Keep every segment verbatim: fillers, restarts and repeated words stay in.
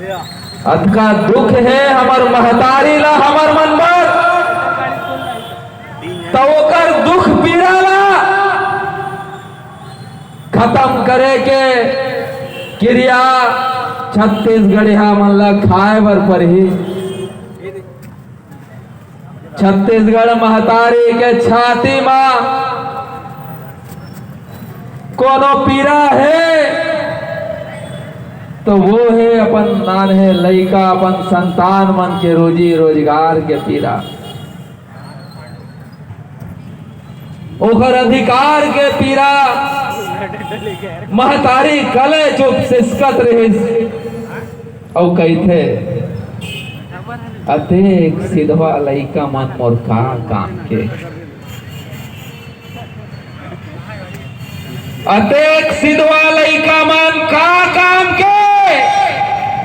अतका दुख हे हमर महतारी ला हमर मन बर, त ओकर दुख पीड़ा ला खतम करे के किरिया छत्तीसगढ़िया मन ला खाए बर परही। छत्तीसगढ़ महतारी के छाती मा कोनो पीरा हे, त वो हे अपन नान्हे लइका, अपन संतान मन के रोजी रोजगार के पीरा, ओकर अधिकार के पीरा। महतारी कले चुप सिसकत रहिस। अउ कहिथे, "अतेक सिधवा लइका मन मोर का काम के? अतेक सिधवा लइका मन का काम के,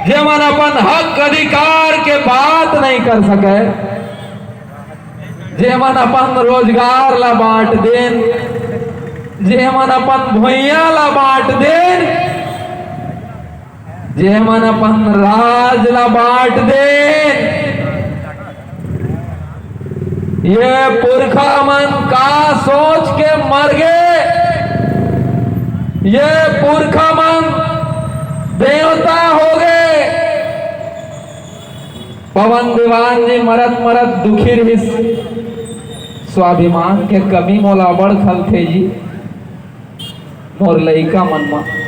जेमन अपन हक अधिकार के बात नहीं कर सके, जेमन अपन रोजगार ला बांट देन, जेमन अपन भुइयां ला बांट देन, जेमन अपन राज ला बांट देन, ये पुरखा मन का सोच के मर गे? ये पुरखा मन देवता हो गे।" पवन दीवान जी मरत मरत दुखी रहिस, "स्वाभिमान के कमी मोला बड़ खलथे जी।" मोर लइका मन म